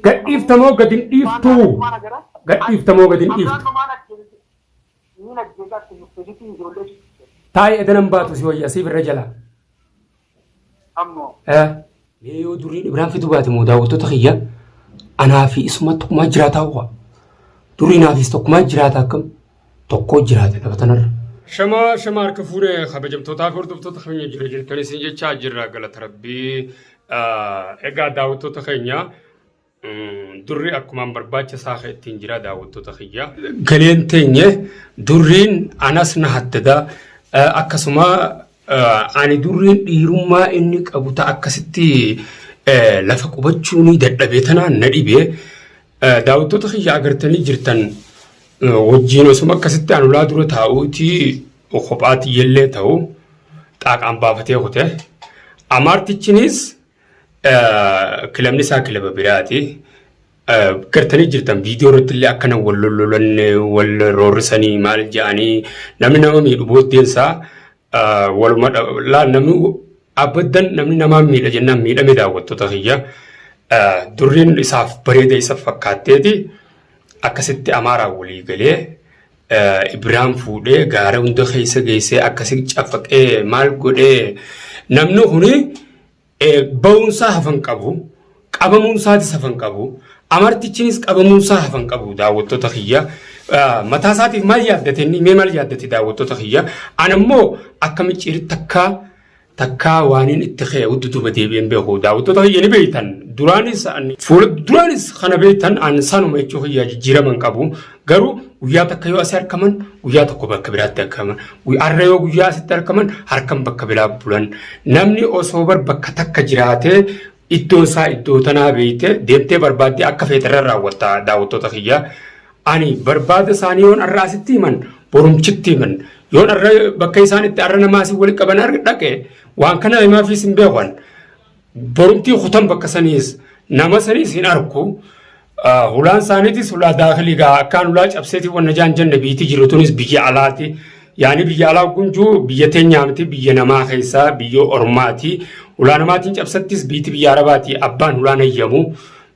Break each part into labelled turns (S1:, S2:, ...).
S1: Gadhiiftamoo gad hin dhiiftuu? Gadhiiftamoo gad hin dhiiftu? Taa'i edanan baatu si wayya siif irra jala. Mee yoo duriin Ibraan fiduu baate moo daawwattoota kiyya anaa fi isuma tokkumaa jiraataa ho'a. Durii naafis tokkumaa jiraata akkam tokkoo jiraate lafa tanarra. Shamaa shamaa harka fuune kabajamtootaa fi hordoftoota keenya jira jirtan isin jechaa jirra galata rabbii. Egaa daawwattoota keenya Durri akkumaan barbaacha isaa ka ittiin jira daawwattoota kiyya. Galeen teenye durriin anas na haddada akkasuma ani durriin dhiirummaa inni qabu ta akkasitti lafa qubachuun dadhabee tanaan na dhibe. Daawwattoota kiyya agartanii jirtan wajjiin osuma akkasitti an ulaa dura taa'uuti kophaa tiyyallee ta'u xaaqaan baafatee kute. Amaartichinis Kilabni isaa kilaba biraati. Gartanii jirtan viidiyoo irratti illee akkana wal lolan wal roorrisanii maal jedhanii namni nama miidhu booddeen isaa waluma laa namni abaddan namni namaa miidha jennaan miidhame daawwattoota kiyya. Durriin isaaf bareeda isa fakkaatteeti akkasitti Amaaraan walii galee Ibraan fuudhee gaara hunda keessa geessee akkasi cafaqee maal godhee namni kuni Ba'uunsaa hafan qabu, qabamuunsaatis hafan qabu, amartichinis qabamuunsaa hafan qabu daawwattoota kiyya. Mataa isaatiif maal yaaddate inni mee maal yaaddate daawwattoota kiyya. Ana immoo akka micciirri takkaa takkaa waaniin itti ka'e duduba deebi'een beeku daawwattoota kiyya ni beektan duraanis fuula duraanis kana beektan an sanuma jechuu kiyya jijjiirama hin qabu Garuu guyyaa takka yoo asi arkaman guyyaa tokko bakka biraatti arkaman. Har'a yoo guyyaa asitti arkaman harkan bakka biraa bulan. Namni osoo bar bakka takka jiraatee iddoon isaa iddoo tanaa beeyte deemtee barbaaddee akka feete irra raawwatta daawwattoota kiyya. Ani barbaada isaanii yoon har'a asitti himan borumchitti himan. Yoon har'a bakka isaan itti har'a namaa asii walitti qaban dhaqe waan kana himaafis hin beekan. Borumtii kutan bakka saniis nama saniis hin arku. Hulaan isaaniitis hulaa daakilii gaa akkaan hulaa cabseetii wanna jaan jenne biitii jiru tunis biyya alaati. Yaani biyya alaa gunjuu biyya teenyaa miti biyya namaa keessaa biyya ormaati. Hulaa namaatiin cabsattis biitii biyya arabaati abbaan hulaan hayyamu.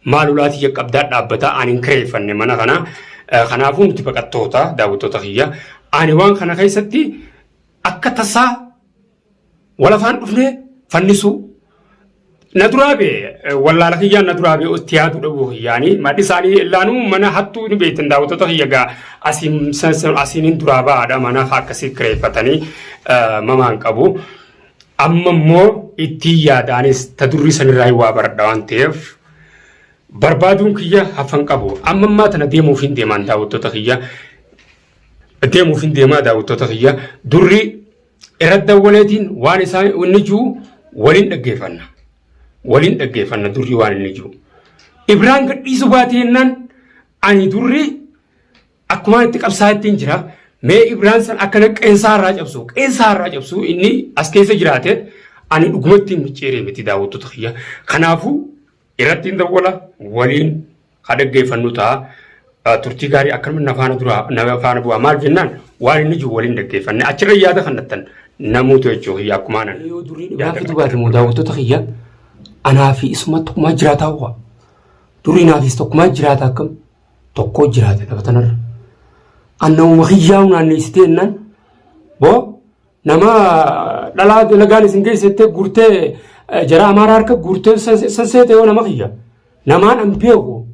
S1: Maal hulaa tiyya qabdaa dhaabbata ani hin kireeffanne mana kana. Kanaafuu nuti baqattoota daawwattoota kiyya. Ani waan kana keessatti akka tasaa Wal afaan dhufnee fannisuu. Na duraa bee wallaala kiyyaan na duraa bee itti yaaduu dhabuu kiyyaanii maddi isaanii illaanuu mana hattuu ni beektan daawwattoota kiyya gaa asiin asiin hin duraa ba'aadha mana akkasii kireeffatanii mamaan qabu. Amma immoo ittiin yaadaanis ta durrii sanirraa waa baradha waan ta'eef barbaaduun kiyya hafan qabu. Amma ammaa tana deemuuf hin deemaan daawwattoota kiyya. Deemuuf hin deemaa daawwattoota kiyya durri Irra dawwaleetiin waan isaa inni jiru waliin dhaggeeffanna. Waliin dhaggeeffanna durri waan inni jiru. Ibraan gadhiisuu baate jennaan ani durri akkumaan itti qabsaa ittiin jira. Mee Ibraan san akkana qeensaa irraa cabsu qeensaa irraa cabsu inni as keessa jiraate ani dhugumatti micciiree miti daawwattoota kiyya. Kanaafuu Irratti hin dawwala waliin haa dhaggeeffannu ta'a. Turtii gaarii akkanuma na faana duraa na faana bu'aa maal jennaan waan inni jiru waliin dhaggeeffanne achirra yaada kannattan namuutu jechuu kiyya akkumaa nan. Yoo durii dhugaa fiduu baate moo daawwattoota kiyya anaa fi isuma tokkumaa jiraataa ho'a. Durii naafis tokkumaa jiraata akkam tokkoo jiraate lafa tanarra. Annamuma kiyyaa naanneessitee jennaan boo Nama dhalaa dalagaan isin geessette guurtee jara amaaraa harka guurtee san seete yoo nama kiyya. Namaan an beeku.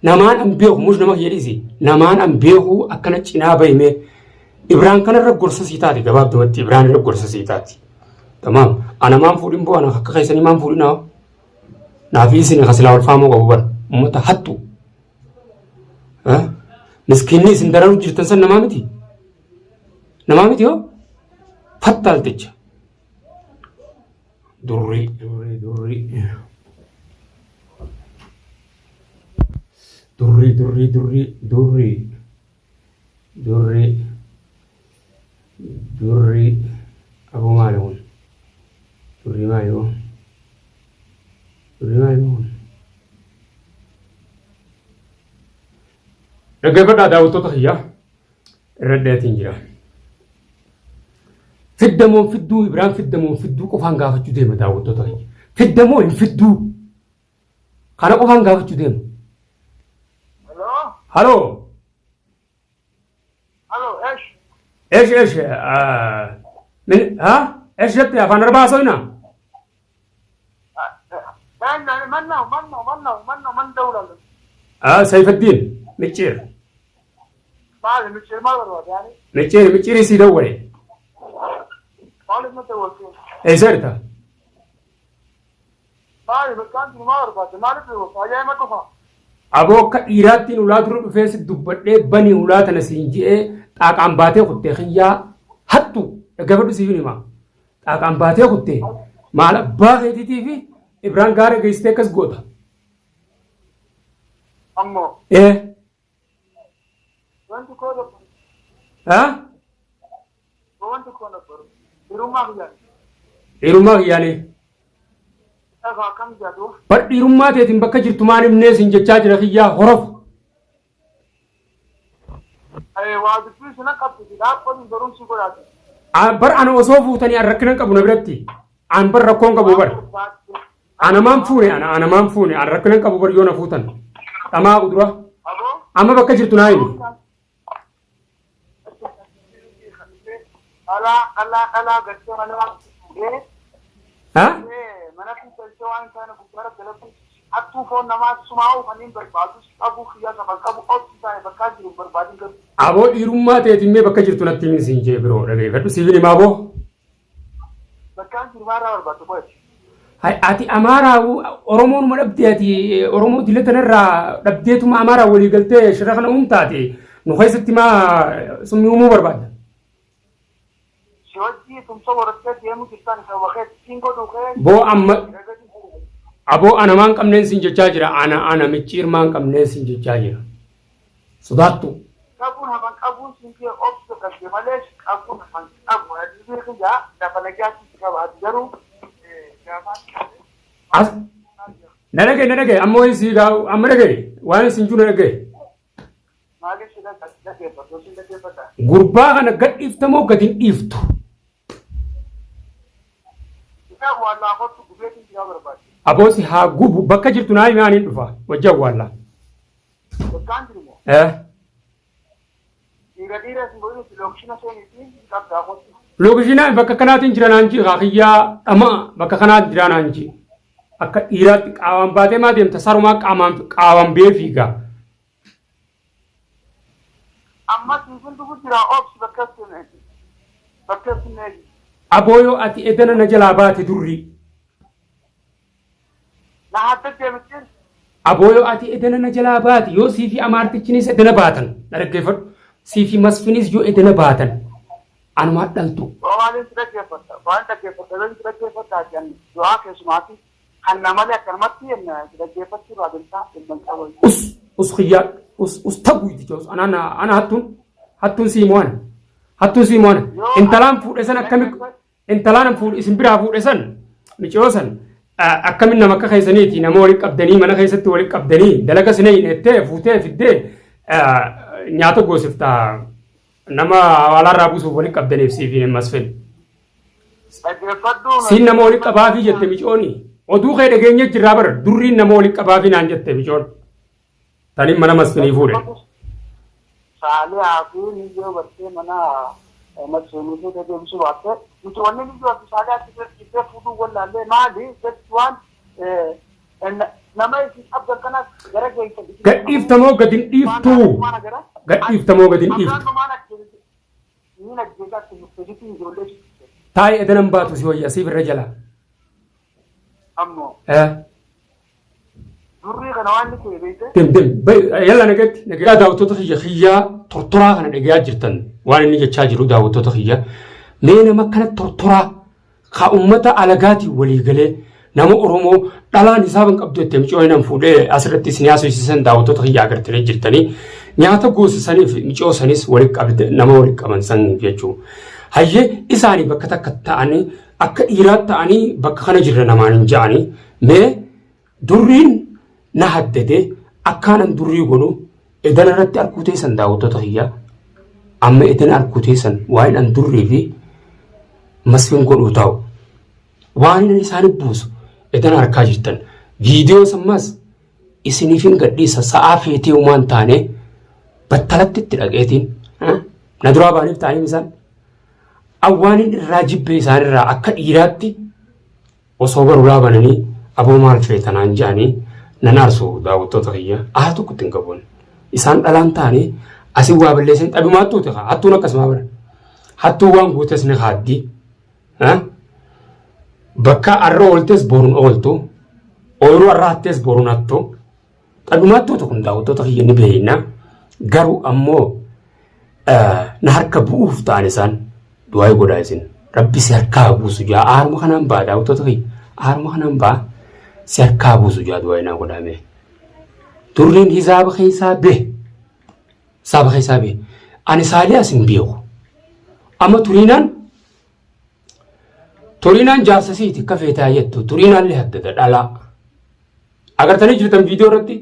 S1: Namaan an beeku mush nama kiyya dhiisi. Namaan an beeku akkana cinaa bahimee. Ibraan kanarra gorsa sii taati gabaabdumatti Ibraan irra gorsa sii taati. Tamaam. Ana maan fuudhin boo ana akka keessanii maan fuudhinaa. Naafi isin kasilaa ol faamuu qabu bara. Uummata hattu. Miskiinni isin dararu jirtan san namaa miti. Namaa miti hoo? Fattaalticha. Durrii durrii durrii. Durrii durrii durrii durrii durrii durrii aboo maali kun? Durrii maali kun? Durrii maali kun? Dhaggeeffadhaa daawwattoota kiyyaa. Irra dheetiin jira. Fiddamoo hin fidduu Ibraan fiddamoo hin fidduu qofaan gaafachuu deema daawwattoota kiyya. Fiddamoo hin fidduu. Kana qofaan gaafachuu deema.
S2: Hello?
S1: Haloo.
S2: Hello, Esh.
S1: Eesh eesh min ha eesh jette afaan arbaa haasofna.
S2: Man ነው man ነው man ነው man ነው man ደውላለሁ።
S1: Sayfaddiin micciir.
S2: Maali micciir maal barbaade yaani?
S1: Micciir micciirii sii dawwale.
S2: Maaliif na dawwalte?
S1: Eessa jirta?
S2: Maali bakkaan jiru maal barbaade? Maaliif dawwalte? Ajaa'iba dhufa.
S1: Aboo akka dhiiraattiin ulaa dura dhufee si dubbadhee banii ulaa tana siin je'ee xaaqaan baatee kuttee kiyyaa hattu dhaggeeffadhu siifin hima. Xaaqaan baatee kuttee maal abbaa keetiitii fi Ibraan gaara geessitee akkas goota.
S2: Ammoo
S1: Ee.
S2: wanti koo dabbaru.
S1: Ha?
S2: Wanti koo dabbaru. Dhiirummaa kiyyaan.
S1: Dhiirummaa kiyyaanii.
S2: Dhagaa akkam jedhu.
S1: Bar dhiirummaa teetiin bakka jirtu maan himnee siin jechaa jira kiyyaa horofa.
S2: Waa dubbii sana qabdi dhaabbatni barumsi godhaati.
S1: Bar ana osoo fuutanii an rakkina hin qabu na biratti. An bar rakkoon qabu bar. Ana maan fuune ana ana maan fuune an rakkina hin qabu bar yoo na fuutan. Dhamaa qudura.
S2: Aboo.
S1: Amma bakka jirtu naa himi.
S2: Dhalaa dhalaa dhalaa gartee mana fuudhee
S1: Ha?
S2: mana galchee waan taane gubbaara galatu hattuu foon namaa sumaa'uu kan hin barbaadu qabuu kiyyaa safan qabu obsi isaanii bakkaa jiru hin barbaadin garuu.
S1: Aboo dhiirummaa teetiin mee bakka jirtu natti himi siin jee biroo dhageeffadhu siifin himaa aboo.
S2: Bakkaan jiru maarraa barbaaddu qo'eeti.
S1: Hay ati Amaaraa Oromoonuma dhabdee ati Oromoo dila tanarraa dhabdeetuma Amaaraa walii galtee shira kana uumtaate nu keessatti maa summii uumuu barbaadda?
S2: Si wajjii tumsa godhattee deemu jirtan sababa keetti siin godhuu kee.
S1: Boo amma aboo ana maan qabneen siin jechaa jira ana ana micciir maan qabneen siin jechaa jira. Sodaattu.
S2: Qabuun hafan qabuun siin kee obsa qabde malee qabuun hafan qabu. Hadiisni kiyyaa lafa nagaatti si qaba. Ati garuu gaafaan
S1: As na dhagaye na dhagaye amma waan sii gaa amma dhagaye waan siin jiru na dhagaye.
S2: Maaliif si dhaggeeffatu? Si dhaggeeffata?
S1: Gurbaa kana gad dhiiftamoo gad hin dhiiftu?
S2: Isaa waallaa kottu gubeetiin jiraa barbaade.
S1: Aboo si haa gubu bakka jirtu naa himi ani dhufa wajji awwaalla.
S2: Bakkaan jiru moo?
S1: Eh.
S2: Dhiira dhiira isin godhin lookishina seeniitiin qabdaa kottu.
S1: Lookishinaan bakka kanaatiin jira naan jii kiyyaa dhama'a bakka kanaatiin jira naan jii. Akka dhiiraatti qaawaan baatee maa deemta sarumaa qaamaan qaawaan bee fiigaa.
S2: Amma siifin dhufu jira obsi bakka itti bakka itti eegi.
S1: Aboo yoo ati edana na jalaa baate durrii.
S2: Na hadda deemittiin
S1: Aboo yoo ati edana na jalaa baate yoo sii fi amaartichinis edana baatan na dhaggeeffadhu. Sii fi masfinis yoo edana baatan anumaa dhaltu.
S2: Maaliin si dhaggeeffata? Waan dhaggeeffata yoo si dhaggeeffata ati ani du'aa keessumaati kan namalee akkanumatti si dhaggeeffachuu irraa biltaa ilman qabu.
S1: Us us kiyyaa us us taguuti jechuus ana ana hattuun hattuun sii mo'ana hattuun sii mo'ana intalaan fuudhe san akkami intalaan fuudhe isin biraa fuudhe san miciyoo san akkamin nama akka keessaniiti nama walitti qabdanii mana keessatti walitti qabdanii dalaga sinee hin ettee fuutee fiddee nyaata goosifta nama hawaalaarraa buusuuf walitti qabdaniif siif hin masfin.
S2: Dhaggeeffadhu.
S1: Siin nama walitti qabaafii jette micooni. Oduu kee dhageenye jirraa bara durriin nama walitti qabaafii naan jette micoon. Taniin mana masfinii fuudhe.
S2: Saalihaa fi miyyoo bartee mana masfinii fi deebisuu baatte. Nuti wanni miyyoo fi saalihaa dhibbee fuudhuu wallaallee maali jechi waan nama isin qabdan kanas gara geessan.
S1: Gad dhiiftamoo gad hin dhiiftuu? Gad dhiiftamoo gad hin dhiiftu? Taa'ee edanan baatu si wayya siif irra jala.
S2: Ammoo
S1: Eh.
S2: durrii kana waan inni ta'e beekte.
S1: Dem dem yalla nagatti nagaa daawwattoota kiyya kiyyaa tortoraa kana dhagayaa jirtan waan inni jechaa jiru daawwattoota kiyya mee nama kana tortoraa ka ummata alagaatiin walii galee nama Oromoo dhalaan isaa ban qabdu jettee miciyoo nan fuudhee asirratti isin haasofsiisan daawwattoota kiyya agartanii jirtanii nyaata goosisaniif miciyoo sanis walitti qabde nama walitti qaban san jechuu hayyee isaanii bakka takka ta'anii akka dhiiraa ta'anii bakka kana jirra namaan hin ja'anii mee Durriin na haddade akkaanan durrii godhu edana irratti arkuu teessan daawwattoota kiyya amma edana arkuu teessan waa'een an durrii fi masfin godhuu taa'u waan inni isaanii buusu edana arkaa jirtan viidiyoo sammaas isiniifin gadhiisa sa'aa feetee humaan taane battalatti itti dhaqeetiin na duraa baaniif ta'anii isaan awwaanin irraa jibbee isaan irraa akka dhiiraatti osoo bar ulaa bananii aboo maal feeta naan je'anii nan aarsu daawwattoota kiyya aara tokko itti hin qabu ani. Isaan dhalaan ta'anii asin waa balleessan xabimaa hattuuti kaa hattuun akkasumaa bara. Hattuun waan guutes ni kaaddi. Bakka arra ooltes boruun ooltu. Ooyiruu arra hattees boruun hattu. Xabimaa hattuuti kun daawwattoota kiyya ni beekna. Garuu ammoo na harka bu'uuf ta'an isaan du'aa godhaa isin rabbi si harkaa buusu jaa aaruma kanaan ba'a daawwattoota kiyya aaruma kanaan ba'a si harkaa buusu jaa du'aa naa godhaa mee durriin hisaaba keessaa bee hisaaba keessaa bee ani saaliyaas hin beeku amma turiinaan turiinaan jaarsa siiti akka feetaa jettu turiinaan illee haddada dhalaa agartanii jirtan viidiyoo irratti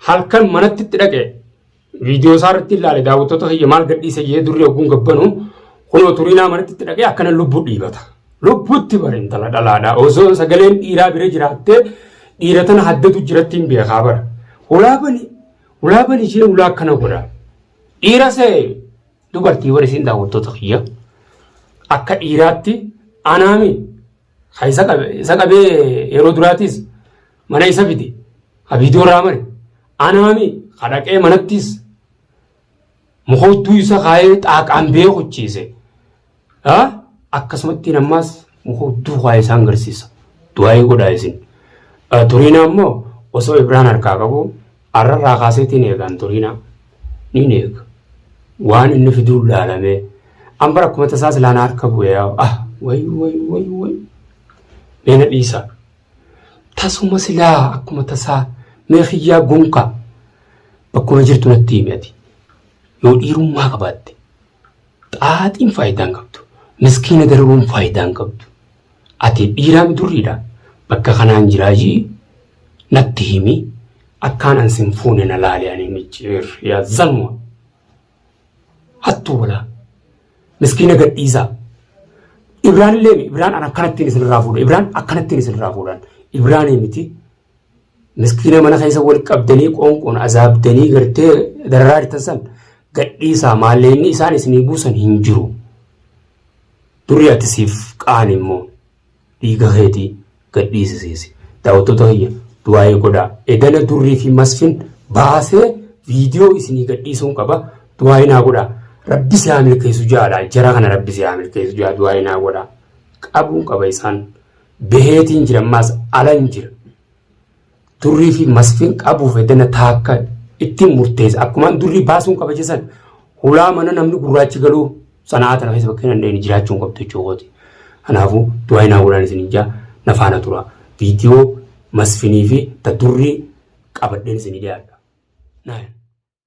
S1: halkan manatti itti dhaqe Viidiyoo isaa irratti ilaale daawwattoota kiyya maal gadhiise jee durri ogguun gabbanu kunoo turiinaa manatti itti dhaqee akkana lubbuu dhiibata. Lubbuutti bara intala dhalaadha. Osoo sagaleen dhiiraa bira jiraattee dhiira tana haddatu jiratti hin beekaa bara. Hulaa bani hulaa bani jee hulaa akkana godha. Dhiira see dubartii warri isiin daawwattoota kiyya akka dhiiraatti anaami ka isa qabe isa qabee yeroo duraatis mana isa fide ka viidiyoo irraa mare Anaami ka dhaqee manattis muka hudduu isa kaayee xaaqaan beekuchiise. Akkasumatti ammaas muka hudduu kaayee isaan garsiisa. Du'aayii godhaa isin. Turiinaa immoo osoo Ibraan harkaa qabu arrarraa kaaseetiin eegaan turiinaa niin eega. Waan inni fiduu laalamee. An bara akkuma tasaa silaa na harka bu'ee ah wayi wayi wayi wayi. Mee na dhiisaa. Tasuma silaa akkuma tasaa mee kiyyaa gonkaa bakkuma jirtu natti himi ati. Yoo dhiirummaa qabaatte xaaxiin faayidaa hin qabdu. Miskiina dararuun faayidaa hin qabdu. Ati dhiiraa mi durriidha? Bakka kanaan jiraa jii natti himi akkaan an sin fuune na laali ani micciir yaa zalma. Hattuu balaa. Miskiina gadhiisaa. Ibraan illee Ibraan an akkanattiin isinirraa fuudha. Ibraan akkanattiin isinirraa fuudhaan. Ibraanii miti. Miskiina mana keessa wal qabdanii qoonqoon azaabdanii gartee dararaa jirtan san gadhiisaa maalleenni isaan isinii buusan hin jiru. Durri ati siif qaani immoo. Dhiiga keetii gad dhiisisiisi. Daawwattoota kiyya du'aa'ii godhaa. Edana durrii fi masfin baasee viidiyoo isinii gad dhiisuun qaba. Du'aa'ii naa godhaa. Rabbi si haa milkeessu jaadha. Jara kana rabbi si haa milkeessu jaa du'aa'ii naa godhaa. Qabuun qaba isaan. Beheetiin jira ammaas alan jira. Durrii fi masfin qabuuf edana taakka ittiin murteessa. Akkumaan durrii baasuun qaba jesan hulaa mana namni gurraachi galuu sana'aa tana keessa bakka hin dandeenye jiraachuu hin qabdu jechuu kooti. Kanaafuu du'aa hin hawwuudhaan isin ijaa na faana tura. Viidiyoo masfinii fi ta durrii qabadheen isin dhiyaadha. Naayan.